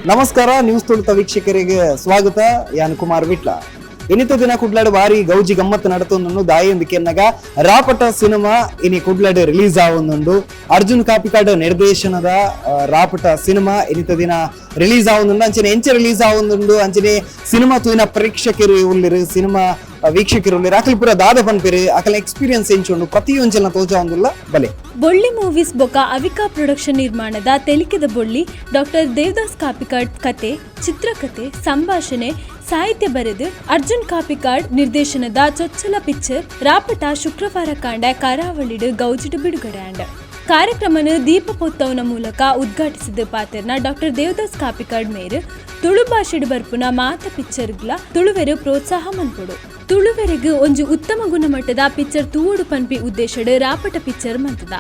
ನಮಸ್ಕಾರ, ನ್ಯೂಸ್ ತುಳುತ ವೀಕ್ಷಕರಿಗೆ ಸ್ವಾಗತ. ಯಾನ್ ಕುಮಾರ್ ವಿಟ್ಲ. ಇನಿತ ದಿನ ಕುಡ್ಲಾಡ್ ಬಾರಿ ಗೌಜಿ ಗಮ್ಮತ್ತು ನಡತೊಂದುಂಡು. ದಾಯೆಂದು ಕೆನ್ನಗ ರಾಪಟ ಸಿನಿಮಾ ಇನಿ ಕುಡ್ಲಾಡ್ ರಿಲೀಸ್ ಆವೊಂದುಂಡು. ಅರ್ಜುನ್ ಕಾಪಿಕಾಡ್ ನಿರ್ದೇಶನದ ರಾಪಟ ಸಿನಿಮಾ ಇನಿತ ದಿನ ರಿಲೀಸ್ ಆವೊಂದುಂಡು. ಅಂಚನೆ ಎಂಚ ರಿಲೀಸ್ ಆವೊಂದುಂಡು, ಅಂಚನೆ ಸಿನಿಮಾ ತೂಯಿನ ಪ್ರೇಕ್ಷಕರು ಉಲ್ಲೆರ್, ಸಿನಿಮಾ ವೀಕ್ಷಕರು ಉಲ್ಲೆರ್, ಅಕಲ್ ಪೂರ ದಾದ ಪನ್ಪೆರ್, ಅಕಲ್ ಎಕ್ಸ್ಪೀರಿಯನ್ಸ್ ಎಂಚುಂಡು, ಪ್ರತಿಯೊಂಜೆಲ್ನ ತೋಜಾವೊಂದುಲ್ಲ. ಬಲೆ. ಬೊಳ್ಳಿ ಮೂವೀಸ್ ಬೊಕ ಅವಿಕಾ ಪ್ರೊಡಕ್ಷನ್ ನಿರ್ಮಾಣದ ತೆಲಿಕೆದ ಬೊಳ್ಳಿ ಡಾಕ್ಟರ್ ದೇವದಾಸ್ ಕಾಪಿಕಾಡ್ ಕತೆ, ಚಿತ್ರಕಥೆ, ಸಂಭಾಷಣೆ, ಸಾಹಿತ್ಯ ಬರೆದು ಅರ್ಜುನ್ ಕಾಪಿಕಾಡ್ ನಿರ್ದೇಶನದ ಚೊಚ್ಚಲ ಪಿಕ್ಚರ್ ರಾಪಟ ಶುಕ್ರವಾರ ಕಾಂಡ ಕರಾವಳಿಡ್ ಗೌಜಿಡ್ ಬಿಡುಗಡೆ ಆಂಡ್. ಕಾರ್ಯಕ್ರಮನ ದೀಪ ಪೊತ್ತವನ ಮೂಲಕ ಉದ್ಘಾಟಿಸಿದ ಪಾತೆರ್ನ ಡಾಕ್ಟರ್ ದೇವದಾಸ್ ಕಾಪಿಕಾಡ್ ಮೇರ್, ತುಳು ಭಾಷೆಡ್ ಬರ್ಪುನ ಮಾತ ಪಿಕ್ಚರ್ಗ್ಲ ತುಳುವೆರು ಪ್ರೋತ್ಸಾಹ ಮನ್ಪೊಡು, ತುಳುವೆರೆಗ್ ಒಂಜಿ ಉತ್ತಮ ಗುಣಮಟ್ಟದ ಪಿಕ್ಚರ್ ತೂವೊಡು ಪನ್ಪಿ ಉದ್ದೇಶಡ್ ರಾಪಟ ಪಿಕ್ಚರ್ ಮಂತದ,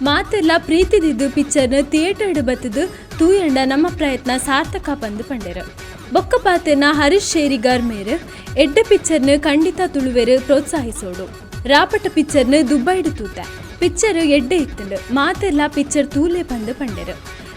ಮಾತೆರ್ಲ ಪ್ರೀತಿದಿದ್ದು ಪಿಕ್ಚರ್ನ ಥಿಯೇಟರ್ ಬತ್ತದು ತೂಯಂಡ ನಮ್ಮ ಪ್ರಯತ್ನ ಸಾರ್ಥಕ ಪಂದು ಪಂಡೆರು. ಬೊಕ್ಕ ಪಾತೆರ್ನ ಹರೀಶ್ ಶೇರಿಗಾರ್ ಮೇರ್, ಎಡ್ಡೆ ಪಿಕ್ಚರ್ನ ಖಂಡಿತ ತುಳುವೆರು ಪ್ರೋತ್ಸಾಹಿಸೋಡು, ರಾಪಟ ಪಿಕ್ಚರ್ನ ದುಬೈಡ್ ತೂತೆ, ಪಿಕ್ಚರ್ ಎಡ್ಡೆ ಇತ್ತಂಡು, ಮಾತೆರ್ಲ ಪಿಕ್ಚರ್ ತೂಲೆ ಪಂದು ಪಂಡೆರು.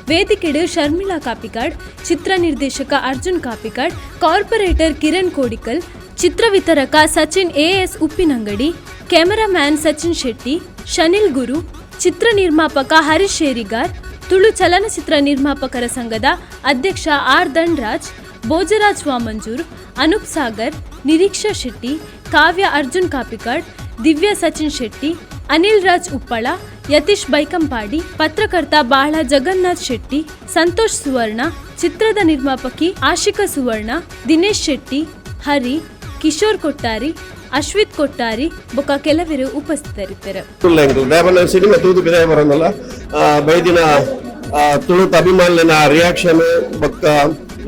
ವೇದಿಕೆಡು ಶರ್ಮಿಳಾ ಕಾಪಿಕಾಡ್, ಚಿತ್ರ ನಿರ್ದೇಶಕ ಅರ್ಜುನ್ ಕಾಪಿಕಾಡ್, ಕಾರ್ಪೊರೇಟರ್ ಕಿರಣ್ ಕೋಡಿಕಲ್, ಚಿತ್ರ ವಿತರಕ ಸಚಿನ್ ಎಎಸ್ ಉಪ್ಪಿನಂಗಡಿ, ಕ್ಯಾಮೆರಾಮ್ಯಾನ್ ಸಚಿನ್ ಶೆಟ್ಟಿ, ಶನಿಲ್ ಗುರು, ಚಿತ್ರ ನಿರ್ಮಾಪಕ ಹರೀಶ್ ಶೇರಿಗಾರ್, ತುಳು ಚಲನಚಿತ್ರ ನಿರ್ಮಾಪಕರ ಸಂಘದ ಅಧ್ಯಕ್ಷ ಆರ್ ಧನ್ರಾಜ್, ಭೋಜರಾಜ್ ವಾಮಂಜೂರ್, ಅನೂಪ್ ಸಾಗರ್, ನಿರೀಕ್ಷಾ ಶೆಟ್ಟಿ, ಕಾವ್ಯ ಅರ್ಜುನ್ ಕಾಪಿಕಾಡ್, ದಿವ್ಯ ಸಚಿನ್ ಶೆಟ್ಟಿ, ಅನಿಲ್ ರಾಜ್ ಉಪ್ಪಳ, ಯತೀಶ್ ಬೈಕಂಪಾಡಿ, ಪತ್ರಕರ್ತ ಬಾಳ ಜಗನ್ನಾಥ್ ಶೆಟ್ಟಿ, ಸಂತೋಷ್ ಸುವರ್ಣ, ಚಿತ್ರದ ನಿರ್ಮಾಪಕಿ ಆಶಿಕಾ ಸುವರ್ಣ, ದಿನೇಶ್ ಶೆಟ್ಟಿ, ಹರಿ, ಕಿಶೋರ್ ಕೊಟ್ಟಾರಿ, ಅಶ್ವಿತ್ ಕೊಟ್ಟಾರಿ ಬೊಕ ಕೆಲವರು ಉಪಸ್ಥಿತರಿದ್ದರು. ದೇವನ ಸಿನಿಮಾ ತೂದು ಬಿದಾಯ ಬರೋದಲ್ಲ. ಬೈದಿನ ತುಳುತ ಅಭಿಮಾನಿನ ರಿಯಾಕ್ಷನ್ ಬೊಕ್ಕ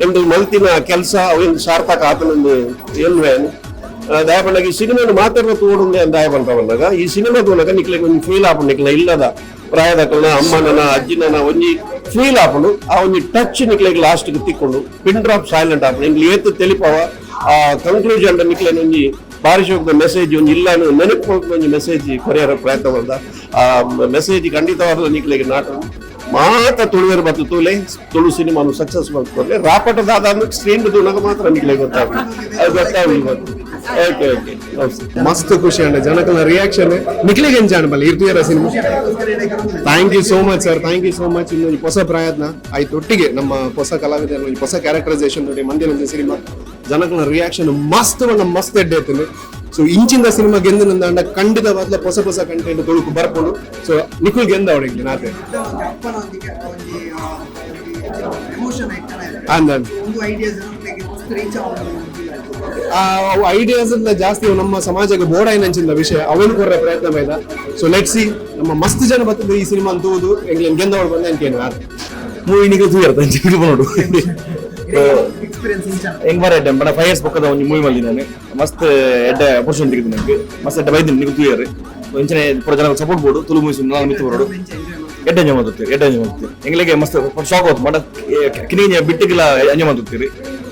ಎಂದು ಮಲ್ತಿನ ಕೆಲಸ ಅವಿನ ಸಾರ್ಥಕ ಆತನೊಂದು ಎನ್ವೇನು. ದಯಪಂಡಗ ಈ ಸಿನಿಮಾನು ಮಾತಾಡುವ ತೋಡುಂದೆ ಅಂತ ದಯ ಬಂದಾಗ ಈ ಸಿನಿಮಾ ತೂನಗ ನಿಕ್ಲೆಗ್ ಒಂಜಿ ಫೀಲ್ ಆಪುಂಡು. ನಿಕ್ಲೆ ಇಲ್ಲದ ಪ್ರಾಯದಕಲ್ನ ಅಮ್ಮನನ ಅಜ್ಜಿನ ಒಂಜಿ ಫೀಲ್ ಆಪುಂಡು. ಆ ಒಂಜಿ ಟಚ್ ನಿಕ್ಲೆಗ್ ಲಾಸ್ಟ್ ತಿಕ್ಕೊಂಡು ಪಿನ್ ಡ್ರಾಪ್ ಸೈಲೆಂಟ್ ಆಪುಂಡು. ಎಂಕ್ಲು ಏತ್ ತೆಲಿಪವ, ಆ ಕನ್ಕ್ಲೂಷನ್ ನಿಕ್ಲೆನ ಒಂಜಿ ಬಾರಿ ಶೋಕದ ಮೆಸೇಜ್ ಒಂಜಿ ಇಲ್ಲ ನೆನಪು ಒಂಜಿ ಮೆಸೇಜ್ ಕೊರಿಯರ ಪ್ರಯತ್ನ ಬಂದ. ಆ ಮೆಸೇಜ್ ಖಂಡಿತವಾದ ನಿಕ್ಲೆಗ್ ನಾಟ ಮಾತ ತುಳುವೆರ್ ಬತ್ತು ತೂಲೆ, ತುಳು ಸಿನಿಮಾನು ಸಕ್ಸಸ್ ಮಾಡ್ತಾರೆ. ರಾಪಟ ದಾದ ಸ್ಕ್ರೀನ್ ತೂನಗ ಮಾತ್ರ ನಿಕ್ಲೆಗ್ ಗೊತ್ತಾಗ್ಲಿ, ಅದು ಗೊತ್ತಾಗ್ಲಿ. Okay okay, namaste. ಮಸ್ತ್ ಖುಷಿ ಅಂಡ. ಜನಕಲ್ನ ರಿಯಾಕ್ಷನ್ ನಿಕ್ಲಿಗೆ ಎಂಚಾಣ ಬಲ್ಲ ಇರ್ತೀರ cinema. Thank you so much, sir, thank you so much. ಇನ್ನೊಂದು ಹೊಸ ಪ್ರಯತ್ನ ಆಯ್ತು. ಒಟ್ಟಿಗೆ ನಮ್ಮ ಹೊಸ ಕಲಾವಿದರ ಒಂಜಿ ಹೊಸ ಕ್ಯಾರೆಕ್ಟರೈಸೇಷನ್ ನೋಡಿ ಮಂದಿನ ಸಿನಿಮಾ. ಜನಕಲ್ನ ರಿಯಾಕ್ಷನ್ ಮಸ್ತ್ ಬಣ್ಣ ಮಸ್ತ್ ಎಡ್ಡೆ ಇತ್ತು. ಸೊ ಇಂಚಿಂದ ಸಿನಿಮಾ ಗೆಂದು ನಂದಾಂಡ ಖಂಡಿತವಾದ್ಲ ಹೊಸ ಹೊಸ ಕಂಟೆಂಟ್ ತುಳುಕು ಬರ್ಪುಂಡು. ಸೊ ನಿಕುಲ್ ಗೆಂದ ಅವಳಿಗೆ ನಾತೆ. ಅಪ್ಪನ ಒಂದಿಗೆ ಒಂಜಿ ಎಮೋಷನ್ ಅಂದ ಒಂದು ಐಡಿಯಾಸ್ ಮಸ್ತ್ ರೀಚ್. ಐಡಿಯಾಸ್ ಜಾಸ್ತಿ ನಮ್ಮ ಸಮಾಜಕ್ಕೆ ಬೋಡಾಯಿನಂಚಿನ ವಿಷಯ ಅವೇನು ಕೊರ್ರೆ ಪ್ರಯತ್ನ ಮೈದ. ಸೊ let see, ನಮ್ಮ ಮಸ್ತ್ ಜನ ಬರ್ತದೆ ಈ ಸಿನಿಮಾ ಅಂತುವುದು. ಎಂಗ್ಲೇನ್ ಗೆಂದವಳು ಬಂದ ಅಂಕೇನು. ಮೂವಿ ನಿಗೆ ತೂಯರ್ ತಂಚಿ ನೋಡು. ಎಕ್ಸ್ಪೀರಿಯನ್ಸ್ ಇಂಚ? ಹೆಂಗ್ ಬಾರ ಎಡ್ಡೆ ಬಡ 5 ಇಯರ್ಸ್ ಪಕ್ಕದ ಒಂಜಿ ಮೂವಿ ಮಲ್ದಿ ನಾನು. ಮಸ್ತ್ ಎಡ್ಡೆ ಅಪರ್ಚುನಿಟಿ ಸಿಕ್ಕಿದ್ದು ನಂಗೆ. ಮಸ್ತ್ ಎಡ್ಡೆ ಬೈದಿನಿ, ನಿಗೆ ತೂಯರ್. ಇಂಚನೆ ಪೂರ ಜನ ಸಪೋರ್ಟ್ ಬೋಡು, ತುಳು ಮೂವೀಸ್ ನಾನು ಮಿತ್ತು ಬರೋಡು. ಎಡ್ಡೆ ಎಂಜಾಯ್ ಮಾಡ್ತೀರಿ, ಎಡ್ಡೆ ಎಂಜಾಯ್ ಮಾಡ್ತೀರಿ. ಎಂಗ್ಲಿಗೆ ಮಸ್ತ್ ಶಾಕ್ ಆಯ್ತು ಬಡ ಕಿನಿ ಬಿಟ್ಟಿಗೆಲ್ಲ ಎಂಜಾಯ್ ಮಾಡ್ತೀರಿ.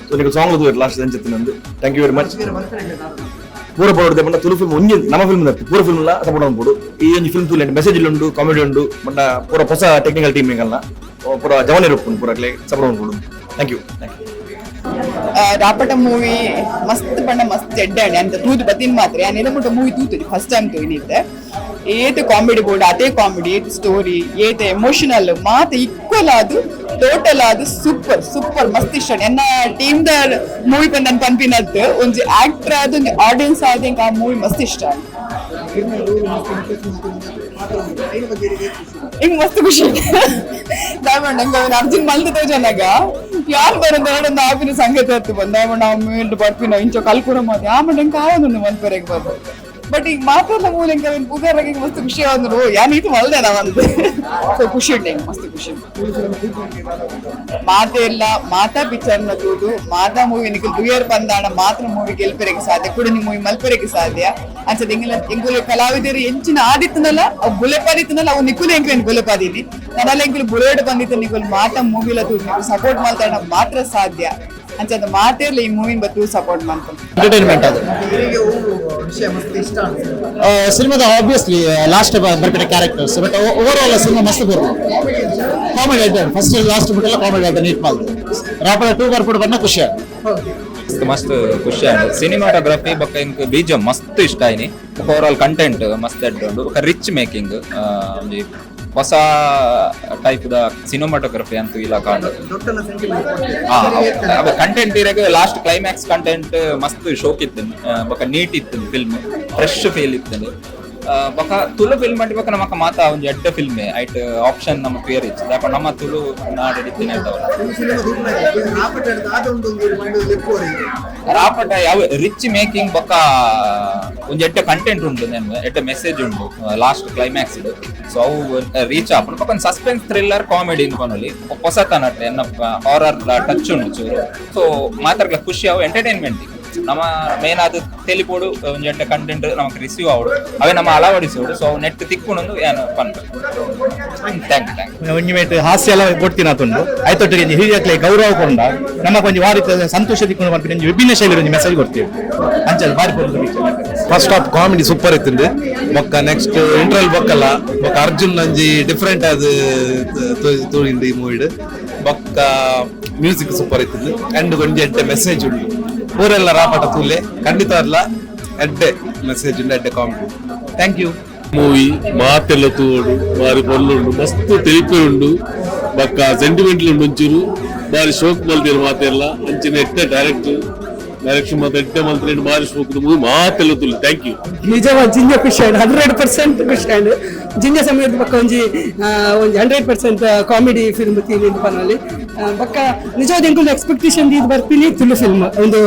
ಸೊ ನಿಗೆ ಸಾಂಗ್ ತೂಯರ್ ಲಾಸ್ಟ್ ಅಂಚೆತ್ತು ನಂದು. Thank you very much. ಪೂರ ಪೋಡು ಬಣ್ಣ ತುಳು ಫಿಲ್ಮ್ ಒಂಜಿ ನಮ್ಮ ಫಿಲ್ಮ್ ಪೂರ ಫಿಲ್ಮ್ ಸಪೋರ್ಟ್ ಮಾಡ್ಬೋದು. ಈ ಒಂಜಿ ಫಿಲ್ಮ್ ತೂಲೆ, ಮೆಸೇಜ್ ಉಂಡು, ಕಾಮಿಡಿ ಉಂಡು. ಬಣ್ಣ ಪೂರ ಹೊಸ ಟೆಕ್ನಿಕಲ್ ಟೀಮ್ ಎಂಗಲ್ನ ಪೂರ ಜವನ್ ಇರುಪ್ಪುಂಡು. ಪೂರ ಸಪೋರ್ಟ್ ಮಾಡ್ಬೋದು. Thank you, thank you. Rapata movie ಮಸ್ತ್ ಬಣ್ಣ ಮಸ್ತ್ ಎಡ್ಡೆ ಅಂತ ತೂದು ಬತ್ತಿನ ಮಾತ್ರ. ಯಾನ್ ಮುಟ್ಟ ಮೂವಿ ತೂತು ಫಸ್ಟ್ ಟೈಮ್ ತೂಯಿನಿತ್ತೆ. ಏತ್ ಕಾಮಿಡಿ ಬೋರ್ಡ್ ಅದೇ ಕಾಮಿಡಿ, ಏತ್ ಸ್ಟೋರಿ, ಏತ್ ಎಮೋಷನಲ್ ಮಾತ ಈಕ್ವಲ್ ಅದು ಟೋಟಲ್ ಅದು ಸೂಪರ್ ಸೂಪರ್. ಮಸ್ತ್ ಇಷ್ಟ. ಎನ್ನ ಟೀಮ್ the movie ಪಂದ್ ಪನ್ಪಿನದ್ದು ಒಂಜಿ ಆಕ್ಟರ್ ಆದ, ಒಂಜಿ ಆಡಿಯನ್ಸ್ ಆದ ಎಂಕ್ ಆ ಮೂವಿ ಮಸ್ತ್ ಇಷ್ಟ. ಹಿಂಗ್ ಮಸ್ತ್ ಖುಷಿ ದಾಯಮಂಡ್ ಹಂಗ ಅರ್ಜುನ್ ಮಲ್ದ ತೋಜನಾಗ ಯಾರು ಬರಂದ ಒಂದು ಆಪಿನ ಸಂಗತಿ ಹತ್ತು ಬಂದ ನಾವು ಮೇಲ್ಡ್ ಬರ್ಪಿನ ಇಂಚ ಕಲ್ಕುರ ಮಾತು ಯಾಮಂಡ ಹೆಂಗ್ ಆವೊಂದು ಮಲ್ಪೆರೆಗ್ ಬರ್ದು. ಬಟ್ ಈಗ ಮಾತಾಡ್ಲ ಮೂಲ ಹೆಂಗ ಪೂಜಾರಾಗ ಮಸ್ತ್ ಖುಷಿ ಆವಂದ್ರು. ಯಾನ್ ಇದು ಮಲ್ದೆ ನಾವಂತ. ಸೊ ಖುಷಿ ಉಂಟು ಹೆಂಗ್, ಮಸ್ತ್ ಖುಷಿ. ಮಾತೆ ಇಲ್ಲ, ಮಾತಾ ಪಿಕ್ಚರ್ ನ ತೂದು ಮಾತಾ ಮೂವಿ ನಿಕುಲ್ ದುಯರ್ ಬಂದಾಣ ಮಾತ್ರ ಮೂವಿ ಗೆಲ್ಪೆರೆಗೆ ಸಾಧ್ಯ ಕೂಡ, ನಿಮ್ಮ ಮೂವಿ ಮಲ್ಪೆರೆಗೆ ಸಾಧ್ಯ ಅನ್ಸತ್ತೆ. ಎಂಗಿಲ ಎಂಕುಲು ಕಲಾವಿದರು ಎಂಚಿನ ಆದಿತ್ತನಲ್ಲ, ಅವು ಬುಲೆಪಾದಿತ್ತನಲ್ಲ, ಅವು ನಿಕುಲು ಎಂಕ್ಲೇನ್ ಬುಲೆಪಾದಿನಿ ನನ್ನಲ್ಲ. ಎಂಕುಲು ಬುಲೆಟ್ ಬಂದಿತ್ತು. ನಿಕುಲ್ ಮಾತಾ ಮೂವಿಲ ತೂದು ನಿಕುಲ್ ಸಪೋರ್ಟ್ ಮಾಡ್ತಾಣ ಮಾತ್ರ ಸಾಧ್ಯ. ಅಂಚ ಮಾತೇರ್ಲ ಈ ಮೂವಿನ ಬತ್ತು ಸಪೋರ್ಟ್ ಮಾಡ್ಕೊಂಡು. ಎಂಟರ್ಟೈನ್ಮೆಂಟ್ ಅದು. ಇರಿಗೆ ವಿಷಯ ಮಸ್ತ್ ಇಷ್ಟ. ಸಿನಿಮಾದ ಆಬ್ವಿಯಸ್ಲಿ ಲಾಸ್ಟ್ ಬರ್ಪಿನ characters, but over all cinema ಮಸ್ತ್ ಬರು. ಕಾಮಿಡಿ ಐತೆ, ಫಸ್ಟ್ ಲಾಸ್ಟ್ ಬಿಟ್ಟೆಲ್ಲ ಕಾಮಿಡಿ ಐತೆ. ನೀಟ್ ಮಾಲ್ ರಾಪಡ 2 ಬರ್ಪುಡು ಬಣ್ಣ ಖುಷಿ ಆಯ್ತು. ಮಸ್ತ್ ಮಸ್ತ್ ಖುಷಿ ಆಂಡ್. ಸಿನಿಮಾಟೋಗ್ರಫಿ ಬೊಕ್ಕ ಇಂಕ್ ಬೀಜ ಮಸ್ತ್ ಇಷ್ಟ ಆಯ್ನಿ. Over all content ಮಸ್ತ್ ಎಡ್ಡೆ ಉಂಡು. ಬೊಕ್ಕ ರಿಚ್ ಮೇಕಿಂಗ್, ಒಂಜಿ ಹೊಸ ಟೈಪ್ ದ ಸಿನಿಮಾಟೋಗ್ರಫಿ ಅಂತೂ ಇಲ್ಲ ಕಾಂಡ್. ಕಂಟೆಂಟ್ ಇರಾಗ last climax content ಮಸ್ತ್ ಶೋಕ್ ಇತ್ತು, ಬೊಕ್ಕ ನೀಟ್ ಇತ್ತು film, fresh feel ಇತ್ತು. ಬೊಕ್ಕ ತುಳು ಫಿಲ್ಮ್ ಮಾಡಿ ಬೊಕ್ಕ ನಮಕ ಮಾತ ಒಂಜಿ ಎಡ್ಡೆ ಫಿಲ್ಮ್ ಐಟ್ ಆಪ್ಷನ್ ನಮ್ಮ ಕ್ಲಿಯರ್ ಇತ್ತು. ಯಾಕ ನಮ್ಮ ತುಳು ನಾಡು ಇತ್ತಿನ. ರಾಪಟ ಯಾವ ರಿಚ್ ಮೇಕಿಂಗ್ ಬೊಕ್ಕ ಒಂಜಿ ಎಡ್ಡೆ ಕಂಟೆಂಟ್ ಉಂಟು, ನೆನ್ವೆ ಎಡ್ಡೆ ಮೆಸೇಜ್ ಉಂಟು last climax. So ಅವು ರೀಚ್ ಆಪುಂಡು. ಬೊಕ್ಕ ಒಂದು suspense thriller comedy ಪನೊಲಿ, ಹೊಸತನಟ್ ಎನ್ನ ಹಾರರ್ ಟಚ್ ಉಂಟು ಚೂರು. ಸೊ ಮಾತಾಡ್ಲ ಖುಷಿ ಅವು ಎಂಟರ್ಟೈನ್ಮೆಂಟ್. ನಮ್ಮ ಮೇನ್ ಅದು ತೆಲಿಪೋಡು, ಒಂಜಿ ಎಡ್ಡೆ ಕಂಟೆಂಟ್ ನಮಕ್ ರಿಸೀವ್ ಆವಡು, ಅವೇ ನಮ್ಮ ಅಳವಡಿಸೋಡು. ಸೊ ನೆಟ್ ತಿಕ್ಕುಣೊಂದು ಏನು ಪನ್ಪ. Thank you, thank you. ಒಂಜಿ ಮೇಟ್ ಹಾಸ್ಯ ಎಲ್ಲ ಕೊಡ್ತೀನಿ ಆತುಂಡು. ಆಯ್ತೊಟ್ಟಿಗೆ ಒಂಜಿ ಹಿರಿಯಕ್ಲೆ ಗೌರವ ಕೊಂಡ ನಮಕ್ ಒಂಜಿ ವಾರಿ ಸಂತೋಷ ತಿಕ್ಕೊಂಡು ಪನ್ಪಿನ ಒಂಜಿ ವಿಭಿನ್ನ ಶೈಲಿ ಒಂಜಿ ಮೆಸೇಜ್ ಕೊಡ್ತೀವಿ. ಅಂಚಲ್ ಬಾರಿ ಪೊರ್ಲು. First half comedy super ಇತ್ತುಂಡು. ಬೊಕ್ಕ ನೆಕ್ಸ್ಟ್ ಇಂಟರ್ವಲ್ ಬೊಕ್ಕಲ್ಲ ಬೊಕ್ಕ ಅರ್ಜುನ್ ಒಂಜಿ ಡಿಫ್ರೆಂಟ್ ಅದು ತೂಯಿಂಡು ಈ ಮೂವಿಡ್. ಬೊಕ್ಕ ಮ್ಯೂಸಿಕ್ ಸೂಪರ್ ಇತ್ತುಂಡು. ಅಂಡ್ ಒಂಜಿ ಎಡ್ಡೆ ಮೆಸೇಜ್ ಉಂಡು. ಊರೆಲ್ಲ ರಾಪಟ ತೂಲೆ, ಖಂಡಿತ ಅಲ್ಲ, ಎಡ್ಡೆ ಮೆಸೇಜ್ ಉಂಡು, ಎಡ್ಡೆ comedy. Thank you. Movie ಮಾತೆಲ್ಲ ತೂವೊಡು, ಬಾರಿ ಪೊರ್ಲುಂಡು, ಮಸ್ತ್ ತೆಲಿಪೆ ಉಂಡು, ಬೊಕ್ಕ ಸೆಂಟಿಮೆಂಟ್ಲ್ ಉಂಡು ಒಂಚೂರು. ಬಾರಿ ಶೋಕ್ ಮಲ್ದಿರು ಮಾತೆಲ್ಲ. ಅಂಚಿನ ಎಡ್ಡೆ ಡೈರೆಕ್ಟ್ ಡೈರೆಕ್ಷನ್ ಮಾತ ಎಡ್ಡೆ ಮಲ್ತ್ರೆ ಬಾರಿ ಶೋಕ್ ಮೂವಿ. ಮಾತೆಲ್ಲ ತೂಲೆ. Thank you. ನಿಜವ ಜಿಂಜ ಖುಷಿ ಆಂಡ್, 100% ಖುಷಿ ಆಂಡ್. ಜಿಂಜ ಸಮಯದ ಬೊಕ್ಕ ಒಂಜಿ ಒಂಜಿ 100% ಕಾಮಿಡಿ ಫಿಲ್ಮ್ ತೀನಿ ಪನಲ್ಲಿ. ಬೊಕ್ಕ ನಿಜವಾದ ಎಂಕುಲು ಎಕ್ಸ್ಪೆಕ್ಟೇಷನ್ ದೀದ್ ಬರ್ತೀನಿ ತುಳು ಫಿಲ್ಮ್ ಒಂದು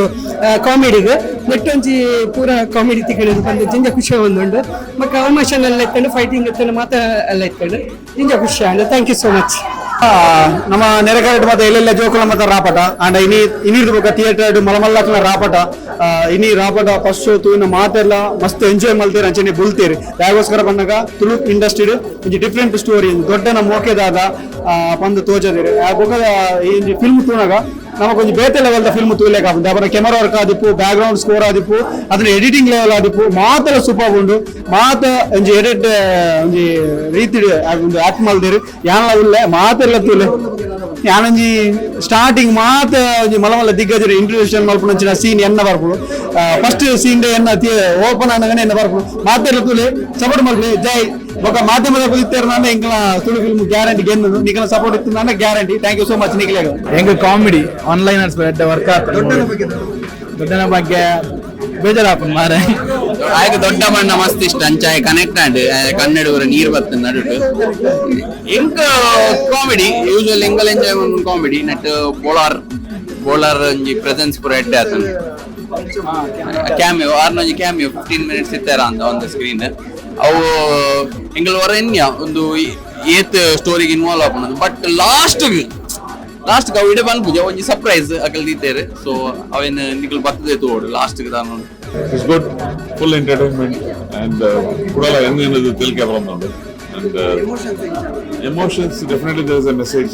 ಕಾಮಿಡಿಗ್ ನೆಟ್ ಒಂಜಿ ಪೂರ ಕಾಮಿಡಿ ತಿಕ್ಕಣದು ಬಂದು ಜಿಂಜ ಖುಷಿ ಒಂದುಂಡು. ಬೊಕ್ಕ ಎಮೋಷನ್ ಎಲ್ಲ ಇತ್ತಂಡು, ಫೈಟಿಂಗ್ ಇತ್ತಂಡು, ಮಾತ ಎಲ್ಲ ಇತ್ತಂಡು. ಜಿಂಜ ಖುಷಿ and. Thank you so much. ನಮ್ಮ ನೆರೆಕರೆಟ್ ಮತ್ತೆ ಎಲ್ಲೆಲ್ಲ ಜೋಕುಲ ಮತ್ತೆ ರಾಪಟ ಅಂಡ್ ಇನಿ ಇನಿರ್ದು ಬೊಕ್ಕ ಥಿಯೇಟರ್ ಮಲಮಲ್ಲಕ್ನ ರಾಪಟ. ಇನಿ ರಾಪಟ ಫಸ್ಟ್ ಶೋ ತೂಯಿನ ಮಾತೆಲ್ಲ ಮಸ್ತ್ ಎಂಜಾಯ್ ಮಲ್ತೇರ್, ಅಂಚನೆ ಬುಲ್ತೇರ್. ಯಾಗೋಸ್ಕರ ಬಂದಾಗ ತುಳು ಇಂಡಸ್ಟ್ರಿ ಒಂಜಿ ಡಿಫ್ರೆಂಟ್ ಸ್ಟೋರಿ, ದೊಡ್ಡನ ಮೋಕೆದಾದ ಪಂದ್ ತೋಜದಿರು. ಬೊಕ್ಕ ಈ ಒಂಜಿ ಫಿಲ್ಮ್ ತೂನಗ ನಮಕ್ ಒಂಜಿ ಬೇತೆ ಲೆವೆಲ್ ದ ಫಿಲ್ಮ್ ತೂಲೆಕ್ ಆಪುಂಡು. ಅಪರ ಕೆಮರಾ ವರ್ಕ್ ಆದಿಪ್ಪು, back ground score ಆದಿಪ್ಪು, ಅದನ್ನ ಎಡಿಟಿಂಗ್ ಲೆವೆಲ್ ಆದಿಪ್ಪು, ಮಾತೆಲ್ಲ ಸೂಪರ್ ಉಂಡು. ಮಾತ ಒಂಜಿ ಎಡಿಟ್ ಒಂಜಿ ರೀತಿ ಒಂದು ಆಕ್ಟ್ ಮಲ್ದಿರು. ಯಾನ್ಲ ಉಲ್ಲೆ, ಮಾತೆಲ್ಲ ತೂಲೆ. ಯಾನೊಂಜಿ ಸ್ಟಾರ್ಟಿಂಗ್ ಮಾತ ಒಂಜಿ ಮಲ್ಲ ಮಲ್ಲ ದಿಗ್ಗಜರು ಇಂಟ್ರೊಡ್ಯೂಷನ್ ಮಲ್ಪುನಂಚಿನ ಸೀನ್ ಎನ್ನ ಬರ್ಪುಡು. ಫಸ್ಟ್ ಸೀನ್ ಎನ್ನ ಓಪನ್ ಆನಗನೆ ಎನ್ನ ಬರ್ಪುಡು. ಮಾತೆಲ್ಲ ತೂಲೆ, ಸಪೋರ್ಟ್ ಮಲ್ಪುಲೆ. ಜೈ. ಬೊಕ್ಕ ಮಾಧ್ಯಮದ ಕುದಿತ್ತೇರ್ ಎಂಕಲ ತುಳು ಫಿಲ್ಮ್ ಗ್ಯಾರಂಟಿ ಗೆನ್ನು. ನಿಕಲ ಸಪೋರ್ಟ್ ಇತ್ತು guarantee. Thank you so much ನಿಕಲೆಗ್. ಹೆಂಗ comedy one liners work ಆಗ್ತದೆ. ದೊಡ್ಡನ ಬಗ್ಗೆ ಬೇಜಾರಾಪುಂಡು ಮಾರೆ. ಆಯ್ತು, ದೊಡ್ಡ ಬಣ್ಣ ಮಸ್ತ್ ಇಷ್ಟ. ಅಂಚಾಯ ಕನೆಕ್ಟ್ ಆಂಡ್ ಕನ್ನಡ ನೀರ್ ಬರ್ತದೆ ನಡುಟು. ಎಂಕ್ comedy usual angle enjoy comedy net. Bowler bowler ಒಂಜಿ ಪ್ರೆಸೆನ್ಸ್ ಪೂರ ಎಡ್ಡೆ ಆತನ. ಕ್ಯಾಮಿಯೋ ಆರ್ನೊಂಜಿ ಕ್ಯಾಮಿಯೋ 15 ಮಿನಿಟ್ಸ್ ಇತ್ತಾರ ಅಂತ on the screen. ಅವು ಎಂಗಲ್ ವರೆನ್ಯ ಒಂದು ಏತ್ ಸ್ಟೋರಿಗೆ ಇನ್ವಾಲ್ವ್ ಆಪುಂಡು. But last last ಅವು ಇಡೆ ಪನ್ಪುಜ, ಒಂಜಿ ಸರ್ಪ್ರೈಸ್ ಅಕಲ್ ದೀತೇರು. ಸೊ ಅವೇನ್ ನಿಕಲ್ ಬರ್ತದೆ ತೋಡು ಲಾಸ್ಟ್ ದಾನ. It's good, full entertainment and ಕುಡಲ ಎಂದೇನದು ತೆಲಿಕೆ ಬರೋದು. And emotions, definitely there is a message.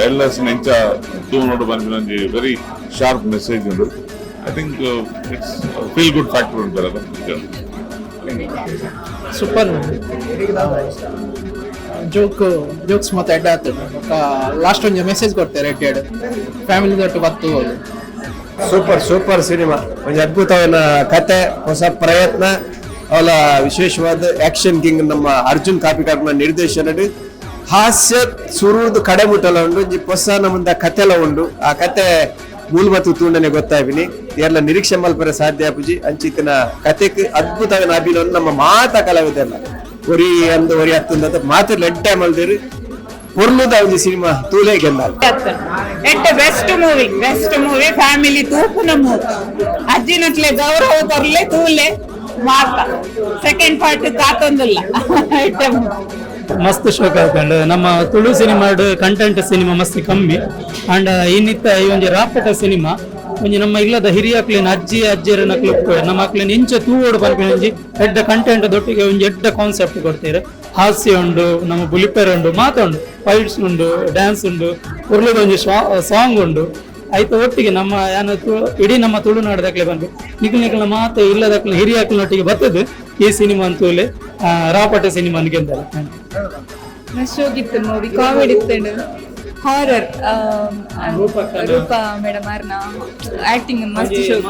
Elders ಎಂಚ ತೂ ನೋಡು ಬಂದಿನ ಒಂಜಿ very sharp message ಉಂಡು. I think it's feel good factor ಉಂಟು ಅದು. Super joke, jokes ಮತ್ತೆ ಎಡ್ಡೆ ಆಗ್ತದೆ. ಲಾಸ್ಟ್ ಒಂಜಿ ಮೆಸೇಜ್ ಕೊಡ್ತಾರೆ ಎಡ್ಡೆ. ಫ್ಯಾಮಿಲಿ ದೊಟ್ಟು ಬತ್ತು ಹೋದು. Super super cinema. ಒಂದು ಅದ್ಭುತವಾದ ಕತೆ, ಹೊಸ ಪ್ರಯತ್ನ. ಅವಳ ವಿಶೇಷವಾದ ಆಕ್ಷನ್ ಕಿಂಗ್ ನಮ್ಮ ಅರ್ಜುನ್ ಕಾಪಿಕಾಡ್ನ ನಿರ್ದೇಶನ. ಹಾಸ್ಯ ಸುರುವುದು ಕಡೆ ಮುಟ್ಟಲ ಉಂಡು. ಒಂಜಿ ಹೊಸ ನಮ್ಮದ ಕತೆಲ ಉಂಡು. ಆ ಕತೆ ಮೂಲ ಮತ್ತು ತೂಂಡನೆ ಗೊತ್ತಾಪಿನಿ. ಎಲ್ಲ ನಿರೀಕ್ಷೆ ಮಲ್ಪರೆ ಸಾಧ್ಯ ಆಪುಜಿ ಅಂಚಿತ್ತಿನ ಕತೆಕ್ ಅದ್ಭುತವಾದ ಅಭಿನಯ. ನಮ್ಮ ಮಾತ ಕಲಾವಿದೆಲ್ಲ ಒರಿ ಅಂದು ಒರಿ ಹತ್ತಂದ ಮಾತು ಲೆಡ್ಡೆ ಮಲ್ದಿರು. ಪೊರ್ಲುದ ಒಂಜಿ ಸಿನಿಮಾ, ತೂಲೆ, ಗೆಲ್ಲ. ಎಡ್ಡೆ, best movie, best movie. Family ತೂಪುನ movie. ಅಜ್ಜಿನಟ್ಲೆ ಗೌರವ ಕೊರ್ಲೆ, ತೂಲೆ ಮಾತ. ಸೆಕೆಂಡ್ ಪಾರ್ಟ್ ಕಾತೊಂದಿಲ್ಲ. ಎಡ್ಡೆ ಮೂವಿ. ಮಸ್ತ್ ಶೋಕ್ ಆತಂಡು. ನಮ್ಮ ತುಳು ಸಿನಿಮಾಡ್ ಕಂಟೆಂಟ್ ಸಿನಿಮಾ ಮಸ್ತ್ ಕಮ್ಮಿ. ಅಂಡ್ ಇನ್ನಿತ್ತ ಈ ಒಂಜಿ ರಾಪಟ ಸಿನಿಮಾ ಒಂಜಿ ನಮ್ಮ ಇಲ್ಲದ ಹಿರಿಯಕ್ಲಿನ ಅಜ್ಜಿ ಅಜ್ಜಿಯರನ ಕ್ಲಿಪ್ ನಮ್ಮ ಅಕ್ಲಿನ ಇಂಚ ತೂವೋಡು ಪನ್ಪಿನ ಒಂಜಿ ಎಡ್ಡೆ ಕಂಟೆಂಟ್ ದೊಟ್ಟಿಗೆ ಒಂಜಿ ಎಡ್ಡೆ ಕಾನ್ಸೆಪ್ಟ್ ಕೊಡ್ತೀರ. ಹಾಸ್ಯ ಉಂಡು, ನಮ್ಮ ಬುಲಿಪೆರ್ ಉಂಡು, ಮಾತ ಉಂಡು, ಫೈಟ್ಸ್ ಉಂಡು, ಡ್ಯಾನ್ಸ್ ಉಂಡು, ಉರ್ಲದ ಒಂಜಿ ಸಾಂಗ್ ಉಂಡು. ಐತ ಒಟ್ಟಿಗೆ ನಮ್ಮ ಯಾನ ಇಡೀ ನಮ್ಮ ತುಳುನಾಡದಕ್ಲೆ ಬಂದು ನಿಕ್ಲು ನಿಕ್ಲ ಮಾತ ಇಲ್ಲದಕ್ಲೆ ಹಿರಿಯಾಕ್ಲನೊಟ್ಟಿಗೆ ಬರ್ತದೆ ಈ ಸಿನಿಮಾ ಅಂತೂಲೆ ರಾಪಟ ಸಿನಿಮಾ ಗೆದ್ದಲ್ಲ. ಶೋಕಿತ್ತು ಮೂವಿ, ಕಾಮಿಡಿ ಇತ್ತು, ಹಾರರ್. ರೂಪಾ ಮೇಡಮ್ ಅರ್ನ ಆಕ್ಟಿಂಗ್ ಮಸ್ತ್ ಶೋಕ್.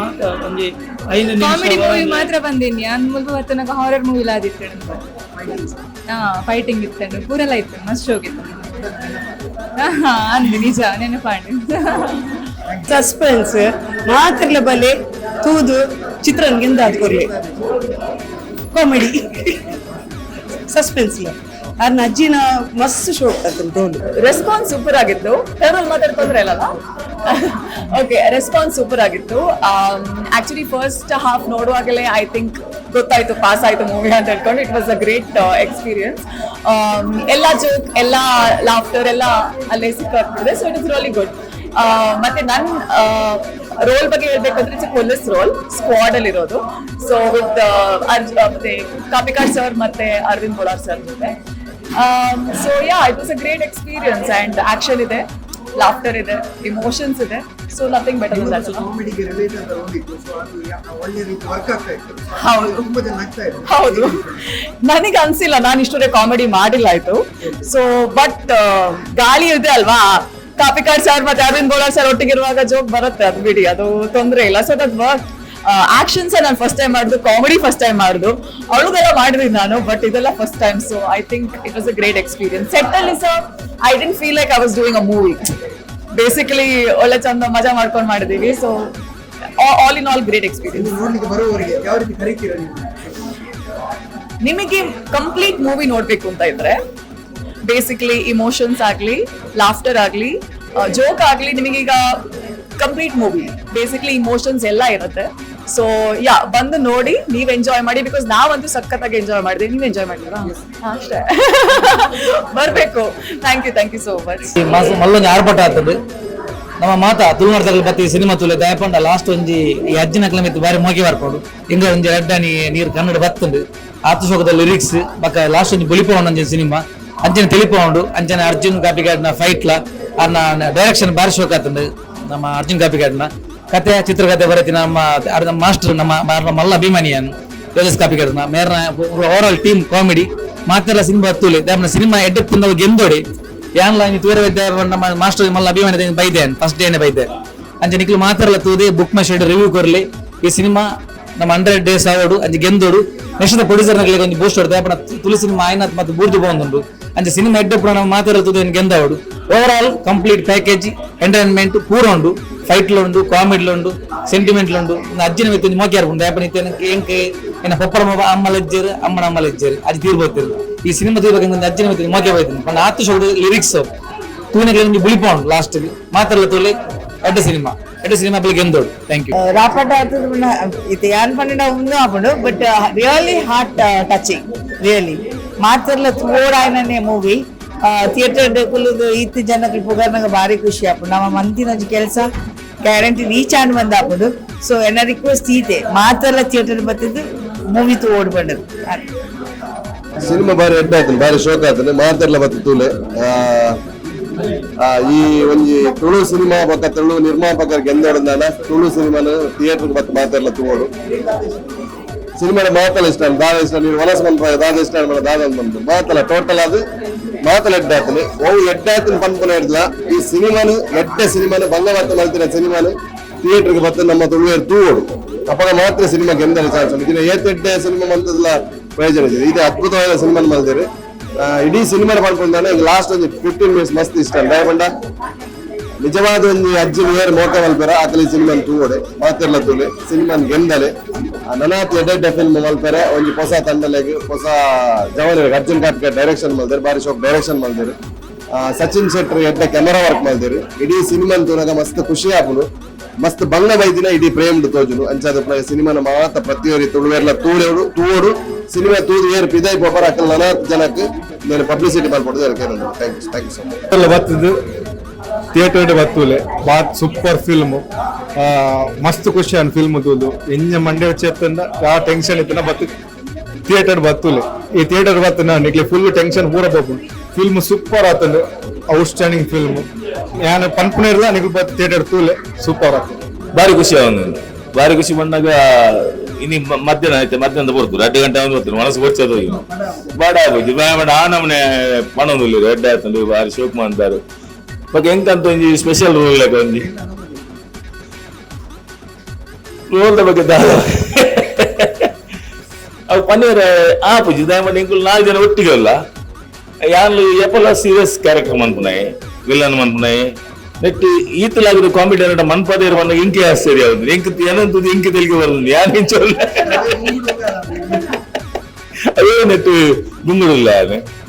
ಕಾಮಿಡಿ ಮೂವಿ ಮಾತ್ರ ಬಂದೀನಿ ಅನ್ ಮುಲ್ಪ ಬತ್ತನಾಗ ಹಾರರ್ ಮೂವಿ ಲಾದಿತ್ತು, ಫೈಟಿಂಗ್ ಇತ್ತು, ಪೂರೆಲ್ಲ ಇತ್ತು, ಮಸ್ತ್ ಶೋಕಿತ್ತು. ಅಂದು ನಿಜ ನೆನಪಾಂಡು. ಸಸ್ಪೆನ್ಸ್ ಮಾತ್ರಲ ಬಲೆ ತೂದು ಚಿತ್ರನ್ ಗೆಂದಾದ್ ಕೊರ್ಲೆ ಕಾಮಿಡಿ ಸಸ್ಪೆನ್ಸ್ ಅರ್ನ ಅಜ್ಜಿನ ಮಸ್ತ್ ಶೋಕ್ ಆತಂತ. ರೆಸ್ಪಾನ್ಸ್ ಸೂಪರ್ ಆಗಿತ್ತು. ಕನ್ನಡದಲ್ಲಿ ಮಾತಾಡ್ ತೊಂದ್ರೆ ಇಲ್ಲಲ್ಲ? Okay, response super ಆಗಿತ್ತು. Actually first half ನೋಡುವಾಗಲೇ I think ಗೊತ್ತಾಯ್ತು ಪಾಸ್ ಆಯ್ತು ಮೂವಿ ಅಂತ ಹೇಳ್ಕೊಂಡು. It was a great experience. ಎಲ್ಲ ಜೋಕ್, ಎಲ್ಲ ಲಾಫ್ಟರ್ ಎಲ್ಲ ಅಲ್ಲೇ ಸಿಕ್ಕಾಗ್ತದೆ. So it is really good. ಮತ್ತೆ ನನ್ನ ರೋಲ್ ಬಗ್ಗೆ ಹೇಳ್ಬೇಕಂದ್ರೆ it's police role, squad ಅಲ್ಲಿ ಇರೋದು. ಸೊ ವಿತ್ ಮತ್ತೆ ಕಾಪಿಕಾಡ್ ಸರ್ ಮತ್ತೆ ಅರವಿಂದ್ ಬೋಳಾರ್ ಸರ್ ಜೊತೆ. So yeah, it was a great experience. And action ಇದೆ, ಲಾಫ್ಟರ್ ಇದೆ, ಇಮೋಷನ್ಸ್ ಇದೆ. So nothing better than that. ಕಾಮಿಡಿಗೆ relate ಅಂತ ರೋಲ್ ಇತ್ತು, ಸೊ ಅದು ಒಳ್ಳೆ ರೀತಿ ವರ್ಕ್ ಆಗ್ತಾ ಇತ್ತು. ಹೌದು, ತುಂಬಾ ಜನ ಆಗ್ತಾ ಇದ್ರು. ಹೌದು, ನನಗೆ ಅನ್ಸಿಲ್ಲ, ನಾನು ಇಷ್ಟೊರೆ ಕಾಮಿಡಿ ಮಾಡಿಲ್ಲ ಆಯ್ತು. ಸೊ ಬಟ್ ಗಾಳಿ ಇದೆ ಅಲ್ವಾ, ಕಾಪಿಕಾಡ್ ಸರ್ ಮತ್ತೆ ಅರವಿಂದ್ ಬೋಳಾರ್ ಸರ್ ಒಟ್ಟಿಗಿರುವಾಗ ಜೋಕ್ ಬರುತ್ತೆ, ಅದು ಬಿಡಿ, ಅದು ತೊಂದರೆ ಇಲ್ಲ. So that work. Actions ನಾನು ಫಸ್ಟ್ ಟೈಮ್ ಮಾಡುದು, comedy first time ಮಾಡುದು, ಅವಳದೆಲ್ಲ ಮಾಡಿದೀನಿ ನಾನು, ಬಟ್ ಇದೆಲ್ಲ first time. So I think it was a great experience. Set ಅಲ್ಲಿ sir I didn't feel like I was doing a movie. Basically ಒಳ್ಳೆ ಚಂದ ಮಜಾ ಮಾಡ್ಕೊಂಡು ಮಾಡಿದೀವಿ. So all in all great experience. ನೋಡ್ಲಿಕ್ಕೆ ಬರುವವರಿಗೆ ಯಾವ ರೀತಿ ಕರೀತೀರಾ ನೀವು? ನಿಮಗೆ ಕಂಪ್ಲೀಟ್ ಮೂವಿ ನೋಡ್ಬೇಕು ಅಂತ ಇದ್ರೆ ಬೇಸಿಕಲಿ ಇಮೋಷನ್ಸ್ ಆಗ್ಲಿ, ಲಾಫ್ಟರ್ ಆಗ್ಲಿ, ಜೋಕ್ ಆಗ್ಲಿ, ನಿಮಗೀಗ complete movie basically emotions ಎಲ್ಲ ಇರುತ್ತೆ. ಸೊ ಯಾ, ಬಂದು ನೋಡಿ, ನೀವು ಎಂಜಾಯ್ ಮಾಡಿ, because ನಾವಂತೂ ಸಖತ್ತಾಗಿ ಎಂಜಾಯ್ ಮಾಡಿದ್ವಿ. ನೀವು ಎಂಜಾಯ್ ಮಾಡಿದ್ರಾ? ಅಷ್ಟೇ, ಬರಬೇಕು. Thank you, thank you so much. ಮಲ್ಲೊಂಜಿ ಆರ್ಭಟ ಆಗ್ತದೆ ನಮ್ಮ ಮಾತಾ ತುಳುನಾಡ್ದಾಗ ಬತ್ತಿ ಸಿನಿಮಾ ತುಲೆ ದಯಪಂಡ ಲಾಸ್ಟ್ ಒಂಜಿ ಈ ಅಜ್ಜಿನ ಮಿತ್ತು ಬಾರಿ ಮೋಗಿ ಬರ್ಪೋಡು ಇಂಗ ಒಂಜಿ ರಡ್ಡನಿ ನೀರು ಕನ್ನಡ ಬತ್ತುಂಡು ಆತ್ಮಶೋಕದ ಲಿರಿಕ್ಸ್ ಬಕ್ಕ ಲಾಸ್ಟ್ ಒಂಜಿ ಬುಲಿಪ ಒಂಜಿ ಸಿನಿಮಾ ಅಂಚನೆ ತಿಳಿಪ ಉಂಡು. ಅಂಚನೆ ಅರ್ಜುನ್ ಕಾಪಿಕಾಡ್ನ ಫೈಟ್ಲ ಅನ್ನ ಡೈರೆಕ್ಷನ್ ಬಾರಿ ಶೋಕ ಆತುಂಡು. ನಮ್ಮ ಅರ್ಜುನ್ ಕಾಪಿಕಾಡ್ನ ಕತೆ ಚಿತ್ರಕಥೆ ಬರತಿ ನಮ್ಮ ಮಾಸ್ಟರ್ ನಮ್ಮ ಮಲ್ಲ ಅಭಿಮಾನಿಯನ್ ತೇಜಸ್ ಕಾಪಿಕಾಡ್ನ ಮೇರ್ನ over all team comedy ಮಾತೆಲ್ಲ ಸಿನಿಮಾ ತುಲೆ ನಮ್ಮ ಸಿನಿಮಾ ಎಡ್ಡೆ ಪುಂದವು ಗೆಂದೋಡಿ ಯಾನ್ಲ ತೂರ ನಮ್ಮ ಮಾಸ್ಟರ್ ಮಲ್ಲ ಅಭಿಮಾನಿ ಬೈದೆ ಫಸ್ಟ್ ಡೇನೆ ಬೈದೆ ಅಂಚೆ ನಿಕ್ಲು ಮಾತಾಡಲ್ಲ ತೂದೆ ಬುಕ್ ಮೈ ಶೆಡ್ ರಿವ್ಯೂ ಕೊರ್ಲಿ. ಈ ಸಿನಿಮಾ ನಮ್ಮ 100 ಡೇಸ್ ಆವಡು ಅಂಚೆ ಗೆಂದೋಡು ನೆಕ್ಸ್ಟ್ ಪ್ರೊಡ್ಯೂಸರ್ ನಗಳಿಗೆ ಒಂದು ಬೂಸ್ಟ್ ಹೊಡೆದ ಅಪ್ಪನ ತುಳು ಸಿನಿಮಾ ಆಯ್ನಾತ್ ಮತ್ತು ಬೂರ್ದು ಬಂದುಂಡು ಅಂಚೆ ಸಿನಿಮಾ ಎಡ್ಡೆ ಪುರ ನಮ್ಮ ಮಾತಾಡಲ್ಲ ತೂದೆ ಗೆಂದವಡು. Over all complete package entertainment ಪೂರ ಉಂಡು, ಫೈಟ್ಲು ಉಂಡು, ಕಾಮಿಡ್ಲು ಉಂಡು, ಸೆಂಟಿಮೆಂಟ್ಲು ಉಂಡು. ಅಜ್ಜಿನ ಮಿತ್ತು ಒಂಜಿ ಮೋಕೆ ಆರ್ಪುಂಡು ಅಪ್ಪನ ಎಂಕ್ ಎನ್ನ ಪೊಪ್ಪರ ಅಮ್ಮಲ ಇಜ್ಜೆರ್ ಅಮ್ಮನ ಅಮ್ಮಲ ಇಜ್ಜೆರ್ ಅಜ್ಜಿ ತೀರ್ಬೋತಿರು. ಈ ಸಿನಿಮಾ ತೀರ್ಬೇಕಂದ್ರೆ ಅಜ್ಜಿನ ಮಿತ್ತು ಮೋಕೆ ಬೈತೀನಿ ಪಂಡ ಆತು ಶೋಡು ಲಿರಿಕ್ಸ್ ತೂನೆಗೆ ಒಂಜಿ ಬುಲಿಪ ಉಂಡು ಲಾಸ್ಟ್ ಮಾತಾಡಲ್ಲ ತೋಲೆ ಎಡ್ಡೆ ಸಿನಿಮಾ, ಎಡ್ಡೆ ಸಿನಿಮಾ ಬೆಳಿಗ್ಗೆ ಗೆಂದೋಡು. Thank you. ರಾಪಟ ಇದು ಯಾನ್ ಪಂಡ ಉಂದು ಆಪುಂಡು, but really heart touching. Really ಮಾತೆರ್ಲ ತೋಡಾಯನನೆ movie theatre ಕುಲ್ಲುದು ಈತ್ ಜನಕ್ಕೆ ಪುಗರ್ನಾಗ ಭಾರಿ ಖುಷಿ ಆಪುಂಡು. ನಮ್ಮ ಮಂತಿನ ಕೆಲಸ ಗ್ಯಾರಂಟಿ ರೀಚ್ ಆಂಡ್ ಬಂದ ಆಪುಂಡು. ಸೊ ಎನ್ನ ರಿಕ್ವೆಸ್ಟ್ ಈತೆ ಮಾತೆಲ್ಲ ಥಿಯೇಟರ್ ಬತ್ತಿದ್ದು ಮೂವಿ ತೂ ಓಡ್ ಬಂಡದು. ಸಿನಿಮಾ ಬಾರಿ ಎಡ್ಡೆ ಆಯ್ತು, ಬಾರಿ ಶೋಕ್ ಆಯ್ತು, ಮಾತೆರ್ಲ ಬತ್ತು ತೂಲೆ. ಈ ಒಂಜಿ ತುಳು ಸಿನಿಮಾ ಬೊಕ್ಕ ತುಳು ನಿರ್ಮಾಪಕರ್ ಗೆಂದೋಡಂದಾನ ತುಳು ಸಿನಿಮಾನ ಥಿಯೇಟರ್ ಬತ್ತ ಮಾತೆರ್ಲ ತೂವೋಡು. ಸಿನಿಮಾದ ಮಾತಲ್ಲ ಇಷ್ಟ, ದಾದ ಇಷ್ಟ, ನೀನು ವಲಸೆ ಮನ್ಪ ದಾದ ಇಷ್ಟ ದಾದ ಬಂದು ಮಾತಲ್ಲ ಟೋಟಲ್ ಅದು ಮಾತಲ್ಲ ಎಡ್ಡೆ ಆತನೆ ಓ ಎಡ್ಡೆ ಆತನ ಪನ್ಪುನ ಹಿಡ್ದಲ. ಈ ಸಿನಿಮಾನು ಎಡ್ಡೆ ಸಿನಿಮಾನು ಬಂಗವತ್ತ ಮಲ್ತಿನ ಸಿನಿಮಾನು ಥಿಯೇಟರ್ಗೆ ಬತ್ತ ನಮ್ಮ ತುಳುವೇರು ತೂವೋಡು. ಅಪ್ಪಗ ಮಾತ್ರ ಸಿನಿಮಾ ಗೆಂದಲ ಚಾನ್ಸ್ ಉಂಟು. ಇದನ್ನ ಏತ್ ಎಡ್ಡೆ ಸಿನಿಮಾ ಮಂತದಲ್ಲ ಪ್ರಯೋಜನ ಇದೆ. ಇದು ಅದ್ಭುತವಾದ ಸಿನಿಮಾ ಮಲ್ದಿರಿ. ಇಡೀ ಸಿನಿಮಾ ಪಡ್ಕೊಂಡಾನೆ ಈಗ ಲಾಸ್ಟ್ ಒಂದು 15 ಮಿನಿಟ್ಸ್ ಮಸ್ತ್ ಇಷ್ಟ. ದಯಪಂಡ ನಿಜವಾದ ಒಂದು ಅಜ್ಜಿ ನೇರ ಮೋಕ ಮಲ್ಪೆರ ಆತಲಿ ಸಿನಿಮಾ ತೂವಡೆ ಮಾತಿರ್ಲ ತೂಲೆ ಸಿನಿಮಾನ್ ಗೆಂದಲೆ ನನಾತ್ ಎಡ್ಡೆ ಫಿಲ್ಮ್ ಮಲ್ಪೆರೆ ಒಂಜಿ ಹೊಸ ತಂಡಲೆಗ್ ಹೊಸ ಜವನಿಗೆ ಅರ್ಜುನ್ ಕಾಪಿಕಾಡ್ ಡೈರೆಕ್ಷನ್ ಮಲ್ದೇರು, ಬಾರಿ ಶೋಕ್ ಡೈರೆಕ್ಷನ್ ಮಲ್ದೇರು. ಸಚಿನ್ ಶೆಟ್ಟರ್ ಎಡ್ಡೆ ಕ್ಯಾಮರಾ ವರ್ಕ್ ಮಲ್ದೇರು. ಇಡೀ ಸಿನಿಮಾನ್ ತೂನಾಗ ಮಸ್ತ್ ಖುಷಿ ಆಪುಂಡು, ಮಸ್ತ್ ಬಂಗ ಬೈದಿನ ಇಡೀ ಪ್ರೇಮ್ ತೋಜುನು. ಅಂಚಾದ ಸಿನಿಮಾನ ಮಾತ ಪ್ರತಿಯೊರಿ ತುಳುವೆರ್ಲ ತೂಳೆಡು ತೂವೋಡು ಸಿನಿಮಾ ತೂದು ಏರ್ ಪಿದಾಯಿ ಪೋಪರ ಅಕಲ್ ನನಾತ್ ಜನಕ್ಕೆ నేను ಪಬ್ಲಿಸಿಟಿ ಮಲ್ಪೊಡು. Thank you, thank you so much. ಬತ್ತದು theatre ಬತ್ತುಲೆ ಬಾತ್ ಸೂಪರ್ ಫಿಲ್ಮ್, ಮಸ್ತ್ ಖುಷಿ ಅನ್ ಫಿಲ್ಮ್ ತೂದು. ಎಂಜ ಮಂಡೆ ಚೇತಂದ ಯಾವ ಟೆನ್ಷನ್ ಇತ್ತನ ಬತ್ತು ಥಿಯೇಟರ್ ಬತ್ತುಲೆ. ಈ ಥಿಯೇಟರ್ ಬತ್ತನ ನಿಕ್ಲೆ ಫುಲ್ ಟೆನ್ಷನ್ ಪೂರ ಪೋಪುಂಡು. ಫಿಲ್ಮ್ ಸೂಪರ್ ಆತಂದು, ಔಟ್ಸ್ಟ್ಯಾಂಡಿಂಗ್ ಫಿಲ್ಮ್. ಯಾನ್ ಪನ್ಪುನೇರ್ಲ ನಿಕುಲು ಬತ್ತ್ ಥಿಯೇಟರ್ ತೂಲೆ ಸೂಪರ್ ಆತು. ಬಾರಿ ಖುಷಿ ಆವೊಂದು, ಬಾರಿ ಖುಷಿ ಬಂದಾಗ ಇನಿ ಮಧ್ಯಾಹ್ನ ಆಯ್ತು, ಮಧ್ಯಾಹ್ನ ಬರ್ತದೆ 2 ಗಂಟೆ ಆವೊಂದು ಬರ್ತದೆ, ಮನಸ್ಸು ಬೊಚ್ಚದು ಹೋಗಿ ಬಾಡ ಆಗೋಜಿ ಬಾಡ ಆ ನಮನೆ ಪಣೊಂದುಲ್ಲೆರ್ ಎಡ್ಡೆ ಆತುಂಡು, ಬಾರಿ ಶೋಕ್ ಮಂದಾರು. ಬೊಕ ಎಂಕಂತ ಒಂಜಿ ಸ್ಪೆಷಲ್ ರೋಲ್ ಲೆಕ ಒಂಜಿ ರೋಲ್ದ ಬಗ್ಗೆ ದಾದ ಅವು ಪನ್ನೀರ್ ಆಪುಜಿ ದಾಯ ಎಂಕುಲು 4 ಜನ ಒಟ್ಟಿಗೆ ಅಲ್ಲ ಯಾನ್ಲು ಏಪಲ ಸೀರಿಯಸ್ ಕ್ಯಾರೆಕ್ಟರ್ ಮನ್ಪುನಾಯೆ, ವಿಲನ್ ಮನ್ಪುನಾಯೆ. ನೆಟ್ ಈತಲಾಗದ ಕಾಮಿಡಿ ಅನ್ನೋಟ ಮನ್ಪದೇರು ಬಂದಾಗ ಇಂಕೆ ಆಶ್ಚರ್ಯ ಆಗುದು, ಎಂಕ್ ಏನಂತದ್ದು ಇಂಕೆ ತೆಲಿಗೆ ಬರೋದು ಯಾನ್ ಇಂಚೊಲ್ಲ ಅವೇ ನೆಟ್ ಗುಂಗುಡುಲ್ಲ.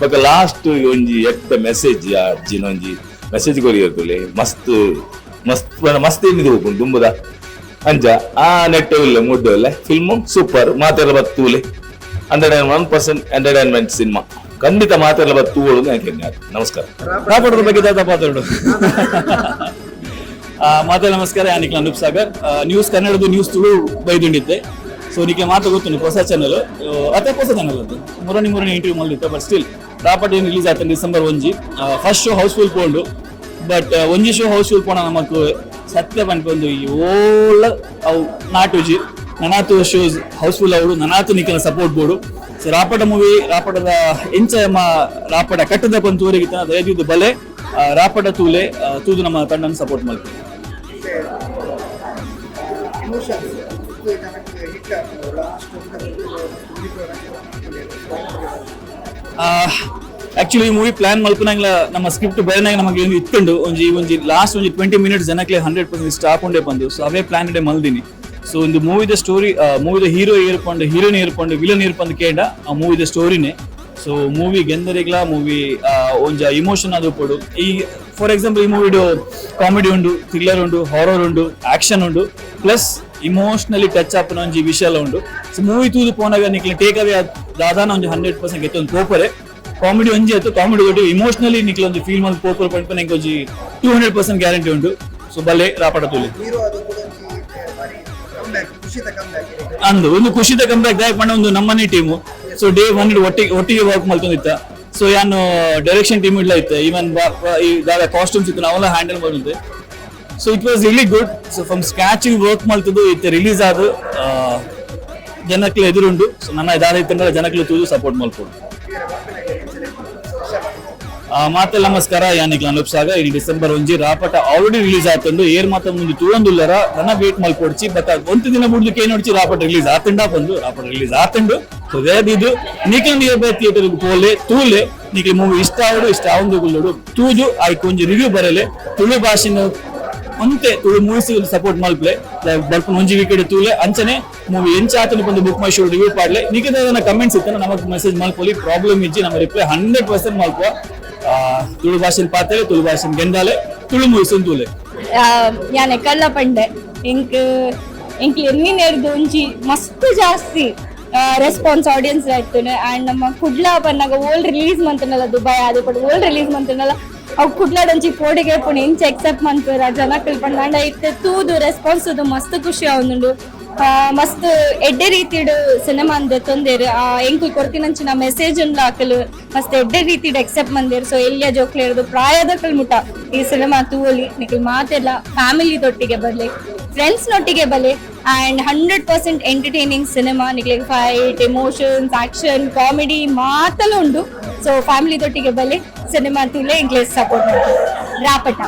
ಬೊಕ ಲಾಸ್ಟ್ ಒಂಜಿ ಎಟ್ಟ ಮೆಸೇಜ್, ಆ ಅಜ್ಜಿನ ಒಂಜಿ ಮೆಸೇಜ್ ಕೊರಿಯರ್ತುಲೆ ಮಸ್ತ್ ಮಸ್ತ್ ಮಸ್ತ್ ಏನಿದೆ ಹೋಗುಂಡು ದುಂಬುದ ಅಂಚ ಆ ನೆಟ್ ಇಲ್ಲ ಮುಡ್ಡು ಇಲ್ಲ ಫಿಲ್ಮ್ ಸೂಪರ್. ಮಾತೆಲ್ಲ ಬತ್ತೂಲೆ 101% ಎಂಟರ್ಟೈನ್ಮೆಂಟ್ ಸಿನಿಮಾ, ಖಂಡಿತ ಮಾತೆಲ್ಲ ಬತ್ತೂಳು. ನಮಸ್ಕಾರ. ರಾಪಟದ ಬಗ್ಗೆ ದಾದ ಪಾತಾಡು ಮಾತೆ ನಮಸ್ಕಾರ. ಯಾನಿಕ್ಲ ಅನೂಪ್ ಸಾಗರ್, ನ್ಯೂಸ್ ಕನ್ನಡದ ನ್ಯೂಸ್ ತುಳು ಬೈದುಂಡಿದ್ದೆ. ಸೊ ನಿಕ್ಕೆ ಮಾತು ಗೊತ್ತು, ಹೊಸ ಚಾನಲ್ ಅದೇ ಹೊಸ ಚಾನಲ್ ಅದು ಮುರಣಿ ಮುರಣಿ ಇಂಟರ್ವ್ಯೂ ಮಾಡಿತ್ತು. ಬಟ್ ಸ್ಟಿಲ್ ರಾಪಟ ಏನು ರಿಲೀಸ್ ಆಯ್ತು December 1, first show house full ಪೋಂಡು. But ಒಂಜಿ show house full ಪೋಣ ನಮಕ್ ಸತ್ಯ ಪನ್ಪೊಂದು ಈ ಓಲ ಅವು ನಾಟುಜಿ ನನಾತು shows house full ಅವರು ನನಾತು ನಿಕ್ಕನ ಸಪೋರ್ಟ್ ಬೋಡು. ಸೊ ರಾಪಟ ಮೂವಿ ರಾಪಟದ ಎಂಚ ರಾಪಟ ಕಟ್ಟದ ಪಂತೂರಿಗೆ ದಯದಿದ್ದು ಬಲೆ ರಾಪಟ ತೂಲೆ ತೂದು ನಮ್ಮ ತಂಡನ ಸಪೋರ್ಟ್ ಮಾಡ್ತೀವಿ. ಆಕ್ಚುಲಿ ಈ ಮೂವಿ ಪ್ಲಾನ್ ಮಲ್ಪನಾಗ್ಲ ನಮ್ಮ ಸ್ಕ್ರಿಪ್ಟ್ ಬರೆನಾಗ ನಮಗೆ ಒಂದು ಇತ್ಕೊಂಡು ಒಂಜಿ ಒಂಜಿ ಲಾಸ್ಟ್ ಒಂಜಿ 20 ಮಿನಿಟ್ಸ್ ಜನಕ್ಕೆ 100% ಇಷ್ಟ ಆಪುಂಡೆ ಬಂದು. ಸೊ ಅವೇ ಪ್ಲಾನ್ ಇಡೆ ಮಲ್ದಿನಿ. ಸೊ ಒಂದು ಮೂವಿದ ಸ್ಟೋರಿ, ಮೂವಿದ ಹೀರೋ ಏರ್ಪಂಡು, ಹೀರೋಯಿನ್ ಏರ್ಪಂಡು, ವಿಲನ್ ಏರ್ಪಂದು ಕೇಂಡ ಆ ಮೂವಿದ ಸ್ಟೋರಿನೇ. ಸೊ ಮೂವಿ ಗೆಂದರಿಗ್ಲ ಮೂವಿ ಒಂಜ ಇಮೋಷನ್ ಅದು ಪಡು. ಈ ಫಾರ್ ಎಕ್ಸಾಂಪಲ್ ಈ ಮೂವಿಡು ಕಾಮಿಡಿ ಉಂಡು, ಥ್ರಿಲ್ಲರ್ ಉಂಡು, ಹಾರರ್ ಉಂಡು, ಆಕ್ಷನ್ ಉಂಡು, plus emotionally touch ಆಪನ ಒಂಜಿ ವಿಷಯ ಉಂಡು. ಸೊ ಮೂವಿ ತೂದು ಪೋನಾಗ ನಿಕ್ಲೆ ಟೇಕ್ ಅವೇ ದಾದಾನ ಒಂಜಿ 100% ಗೆತ್ತೊಂದು ಪೋಪರೆ. ಕಾಮಿಡಿ ಒಂಜಿ ಆಯ್ತು, ಕಾಮಿಡಿ ಒಟ್ಟು ಇಮೋಷನಲಿ ನಿಕ್ಲೆ ಒಂಜಿ ಫೀಲ್ ಮಾಡಿ ಪೋಪರ್ ಪಂಡ್ಪನ ಒಂಜಿ 200% ಗ್ಯಾರಂಟಿ ಉಂಡು. ಸೊ ಬಲೆ ರಾಪಟ ತೂಲೆ ಅಂದು ಒಂದು ಖುಷಿದ ಕಂಬ್ಯಾಕ್ ದಾಯಕ್ ಪಂಡ ಒಂದು ನಮ್ಮನೆ team. So day 1 ಒಟ್ಟಿಗೆ ಒಟ್ಟಿಗೆ ವರ್ಕ್ ಮಾಡ್ಕೊಂಡಿತ್ತ. ಸೊ ಯಾನು ಡೈರೆಕ್ಷನ್ ಟೀಮ್ ಇಡ್ಲ ಇತ್ತು, ಈವನ್ ಈ ದಾದ ಕಾಸ್ಟ್ಯೂಮ್ಸ್ ಇತ್ತು ನಾವೆಲ್ಲ ಹ್ಯಾಂಡಲ್ ಮಾಡಿದ್ದೆ. So it was really good. So from scratch work ಮಾಡ್ತದ್ದು ಇತ್ತು ರಿಲೀಸ್ ಆದ ಜನಕ್ಲೆ ಎದುರುಂಡು. ಸೊ ನನ್ನ ದಾದ ಇತ್ತಂದ್ರೆ ಜನಕ್ಲೆ ತೂದು ಸಪೋರ್ಟ್ ಮಾಡ್ಕೊಡು. ಮಾತೆಲ್ಲ ನಮಸ್ಕಾರ. ಯಾನಿಕ್ಲ ಅನೂಪ್ ಸಾಗರ್. ಈ ಡಿಸೆಂಬರ್ 1 ರಾಪಟ ಆಲ್ರೆಡಿ ರಿಲೀಸ್ ಆತಂಡು ಏರ್ ಮಾತ ಮುಂದೆ ತೂವೊಂದುಲ್ಲರ ನನ್ನ ವೇಟ್ ಮಲ್ಪೊಡ್ಚಿ. ಬಟ್ ಒಂದು ದಿನ ಬುಡ್ದು ಏನ್ ನೋಡ್ಚಿ ರಾಪಟ ರಿಲೀಸ್ ಆತಂಡ ಬಂದು ರಾಪಟ ರಿಲೀಸ್ ಆತಂಡು. ಸೊ ಇದು ನಿಖಲ್ near by theatre ಪೋಲೆ ತೂಲೆ ನಿಖಲ್ ಮೂವಿ ಇಷ್ಟ ಆವಡು ಇಷ್ಟ ಆವಂದು ಗುಲ್ಲೋಡು ತೂದು ಆಯ್ಕೆ ಒಂಜಿ ರಿವ್ಯೂ ಬರಲೆ. ತುಳು ಭಾಷೆನ ಒಂತೆ ತುಳು ಮೂವೀಸ್ ಸಪೋರ್ಟ್ ಮಲ್ಪ್ಲೆ ಬರ್ಪುನ ಒಂಜಿ ವಿಕೆಟ್ ತೂಲೆ ಅಂಚನೆ ಮೂವಿ ಎಂಚ ಆತನ ಬಂದು book my show review ಪಾಡ್ಲೆ. ನಿಖಿತ ಕಮೆಂಟ್ಸ್ ಇತ್ತ ನಮಗ್ ಮೆಸೇಜ್ ಮಲ್ಪೊಲಿ, ಪ್ರಾಬ್ಲಮ್ ಇಜ್ಜಿ, ನಮ್ಮ ರಿಪ್ಲೈ 100% ಮಲ್ಪ. ತುಳು ಭಾಷೆನ್ ಪಾತೆಲೆ, ತುಳು ಭಾಷೆನ್ ಗೆಂದಾಲೆ, ತುಳು ಮೂವೀಸ್ ತೂಲೆ. ಯಾನೆ ಕಲ್ಲ ಪಂಡೆ ಎಂಕ್ ಎಂಕ್ ಎನ್ನಿನೇರ್ದು ಒಂಜಿ ಮಸ್ತ್ ಜಾಸ್ತಿ ರೆಸ್ಪಾನ್ಸ್ ಆಡಿಯನ್ಸ್ ಆಯ್ತುನೆ. ಆ್ಯಂಡ್ ನಮ್ಮ ಕುಡ್ಲ ಪನ್ನಾಗ ಓಲ್ಡ್ ರಿಲೀಸ್ ಮಂತನಲ್ಲ ದುಬೈ ಅದು ಪಡ್ ಓಲ್ಡ್ ರಿಲೀಸ್ ಮಂತನಲ್ಲ ಅವು ಕುಡ್ಲಾಡ್ ಒಂಜಿ ಪೋಡಿಗೆ ಪುಣೆ ಇಂಚ ಎಕ್ಸೆಪ್ಟ್ ಮನ್ಪುರ ಜನಕ್ಕಲ್ ಪಂಡ. ಆಂಡ ಇತ್ತೆ ತೂದು ರೆಸ್ಪಾನ್ಸ್ ಮಸ್ತ್ ಖುಷಿ ಆವೊಂದುಂಡು. ಮಸ್ತ್ ಎಡ್ಡೆ ರೀತಿಡ್ ಸಿನಿಮಾ ಅಂದ್ ತೊಂದೇರು ಎಂಕುಲ್ ಕೊರ್ತಿನಂಚಿನ ಮೆಸೇಜ್ ಉಂಡ್ಲ ಅಕಲು ಮಸ್ತ್ ಎಡ್ಡೆ ರೀತಿಡ್ ಎಕ್ಸೆಪ್ಟ್ ಮಂದೇರು. ಸೊ ಎಲ್ಲಿಯ ಜೋಕ್ಲೇರ್ದು ಪ್ರಾಯದಕಲ್ ಮುಟ ಈ ಸಿನಿಮಾ ತೂವೊಲಿ. ನಿಕಲ್ ಮಾತೆಲ್ಲ ಫ್ಯಾಮಿಲಿ ದೊಟ್ಟಿಗೆ ಬರ್ಲಿ, ಫ್ರೆಂಡ್ಸ್ ನೊಟ್ಟಿಗೆ ಬಲೆ. And 100% entertaining cinema. ನಿಕ್ಲೆಗ್ fight, emotions, action, comedy ಮಾತಲ ಉಂಡು. ಸೊ ಫ್ಯಾಮಿಲಿ ದೊಟ್ಟಿಗೆ ಬಲೆ ಸಿನಿಮಾ ತೂಲೆ ಇಂಗ್ಲೀಷ್ ಸಪೋರ್ಟ್ ರಾಪಟ.